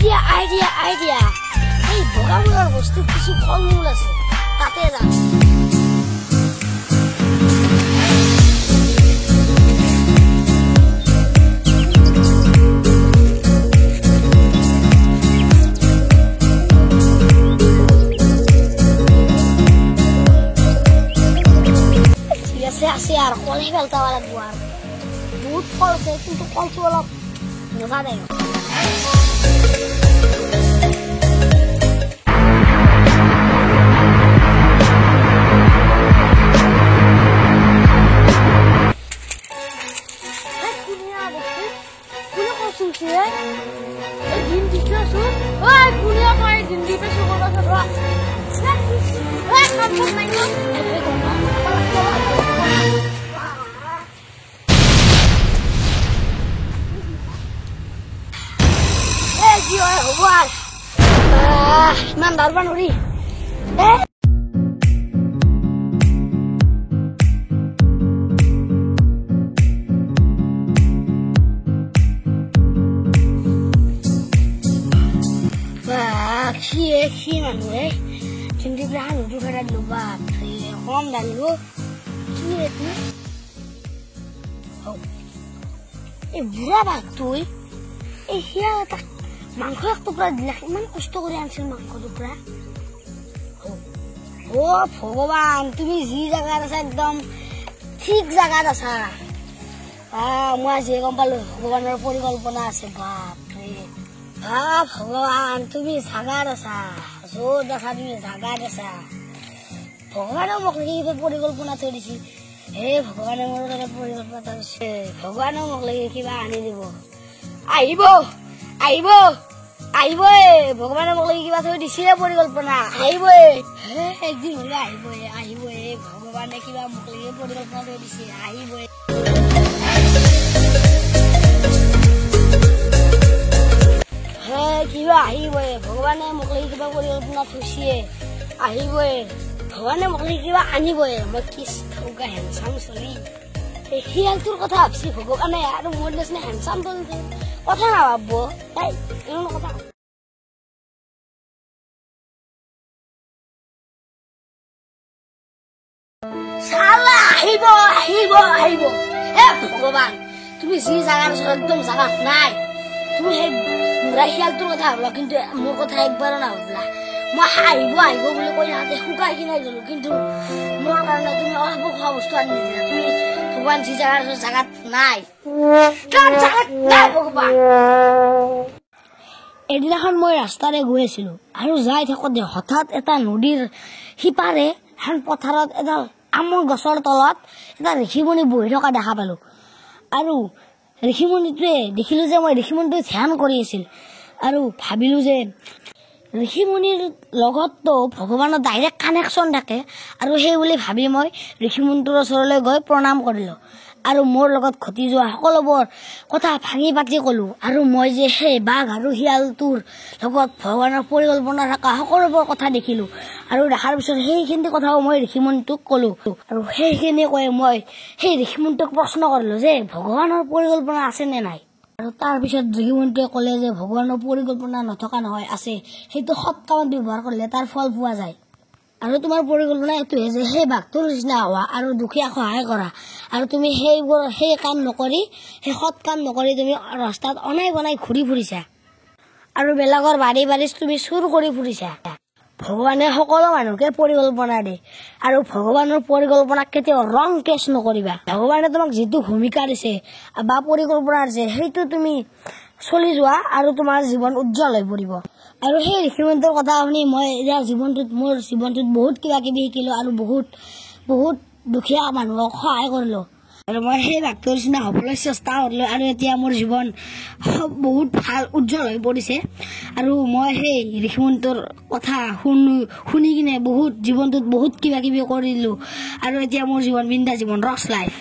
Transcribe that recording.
Idea idea idea, এই বগামূলাৰ বস্তুত কিছু ফল মূল আছে, তাতে যাম। ঠিক আছে আছে আৰু কলহে পেলতাব লাগিব আৰু বহুত ফল আছে, কিন্তু কলটো অলপ মজা দেয়। ইমান ধৰবা নোৱাৰি। কি মানুহ চিন্তি পেলাই হাঁহটো ফেৰাই দিলো, বাপৰে কম ডালিলো। কি এইটো? এই বুঢ়া বাঘটোই এই শিয়াল এটা মাংস এক টুকুৰা দিলা, ইমান কষ্ট কৰি আনিছিল মাংস টুকুৰা। অ ভগৱান, তুমি যি জেগাত আছা একদম ঠিক জেগাত আছা। মই আজিহে গম পালো ভগৱানৰ পৰিকল্পনা আছে। বাপৰে বাপ, ভগৱান তুমি জাগাত আছা, য'ত আছা তুমি জাগাত আছা। ভগৱানেও মোক লাগি কিবা পৰিকল্পনা থৈ দিছে। হে ভগৱানে মোৰ দৰে পৰিকল্পনা থৈ দিছে, ভগৱানেও মোক লাগি কিবা আনি দিব। আহিব আহিব আহিবই, ভগৱানে মোক লাগি কিবা থৈ দিছিলে পৰিকল্পনা, আহিবই। হে একদিন হলে আহিবই আহিবই, ভগৱানে কিবা মোক লাগি পৰিকল্পনা থৈ দিছে, আহিবই। হে কিবা আহিবই, ভগৱানে মোক লাগি কিবা পৰিকল্পনা থৈছে, আহিবই। ভগৱানে মোক লাগি কিবা আনিবই। মই কি থকা হেণ্ডচাম চলি, এই শিয়ালটোৰ কথা ভাবছি ভগৱানে, আৰু মোৰ নিচিনা হেণ্ডচাম চলিছে কথা নাভাবব। তাই ইমান কথা। চালা আহিব আহিব আহিব। হে ভগৱান, তুমি যি জাগাত আছা একদম জাগাত নাই। তুমি সেই বুঢ়া শিয়ালটোৰ কথা ভাবলা, কিন্তু মোৰ কথা একবাৰো নাভাবলা। মই আহিব আহিব বুলি কৈ থাকোঁতে শুকাই কিনাই গলো, কিন্তু মোৰ কাৰণে তুমি অলপো খোৱা বস্তু আনি নিদিলা। তুমি ভগৱান যি জাগাত আছা জাগাত নাই, জাগাত নাই ভগৱান। এদিনাখন মই ৰাস্তাৰে গৈ আছিলো আৰু যাই থাকোঁতে হঠাৎ এটা নদীৰ সিপাৰে এখন পথাৰত এডাল আমৰ গছৰ তলত এটা ঋষিমুনি বহি থকা দেখা পালো। আৰু ঋষিমুনিটোৱে দেখিলো যে মই ঋষিমুনিটোৱে ধ্যান কৰি আছিল, আৰু ভাবিলো যে ঋষিমুনিৰ লগততো ভগৱানৰ ডাইৰেক্ট কানেকশ্যন থাকে, আৰু সেই বুলি ভাবি মই ঋষিমুনিটোৰ ওচৰলৈ গৈ প্ৰণাম কৰিলোঁ আৰু মোৰ লগত ঘটি যোৱা সকলোবোৰ কথা ভাঙি পাতি ক'লোঁ। আৰু মই যে সেই বাঘ আৰু শিয়ালটোৰ লগত ভগৱানৰ পৰিকল্পনা থকা সকলোবোৰ কথা দেখিলোঁ, আৰু দেখাৰ পিছত সেইখিনি কথাও মই ঋষিমুনিটোক ক'লোঁ। আৰু সেইখিনি কৈ মই সেই ঋষিমুনিটোক প্ৰশ্ন কৰিলোঁ যে ভগৱানৰ পৰিকল্পনা আছে নে নাই। আৰু তাৰপিছত ঋষিমুনিটোৱে ক'লে যে ভগৱানৰ পৰিকল্পনা নথকা নহয়, আছে। সেইটো সৎ কামত ব্যৱহাৰ কৰিলে তাৰ ফল পোৱা যায়। আৰু তোমাৰ পৰিকল্পনা এইটোহে যে সেই বাঘটোৰ নিচিনা হোৱা আৰু দুখীয়াক সহায় কৰা, আৰু তুমি সেইবোৰ সেই কাম নকৰি, সেই সৎ কাম নকৰি তুমি ৰাস্তাত অনাই বনাই ঘূৰি ফুৰিছা আৰু বেলেগৰ বাৰী বাৰীত তুমি চুৰ কৰি ফুৰিছা। ভগৱানে সকলো মানুহকে পৰিকল্পনা দিয়ে, আৰু ভগৱানৰ পৰিকল্পনাক কেতিয়াও ৰং কেছ নকৰিবা। ভগৱানে তোমাক যিটো ভূমিকা দিছে বা পৰিকল্পনা দিছে সেইটো তুমি চলি যোৱা, আৰু তোমাৰ জীৱন উজ্জ্বল হৈ পৰিব। আৰু সেই ঋষিমুনিটোৰ কথা শুনি মই এতিয়া জীৱনটোত, মোৰ জীৱনটোত বহুত কিবা কিবি শিকিলোঁ আৰু বহুত বহুত দুখীয়া মানুহক সহায় কৰিলোঁ, আৰু মই সেই বাঘটোৰ নিচিনা হ'বলৈ চেষ্টা কৰিলোঁ। আৰু এতিয়া মোৰ জীৱন বহুত ভাল উজ্জ্বল হৈ পৰিছে। আৰু মই সেই ঋষিমুনিটোৰ কথা শুনি কিনে বহুত জীৱনটোত বহুত কিবা কিবি কৰিলোঁ, আৰু এতিয়া মোৰ জীৱন বিন্দা জীৱন ৰক্স লাইফ।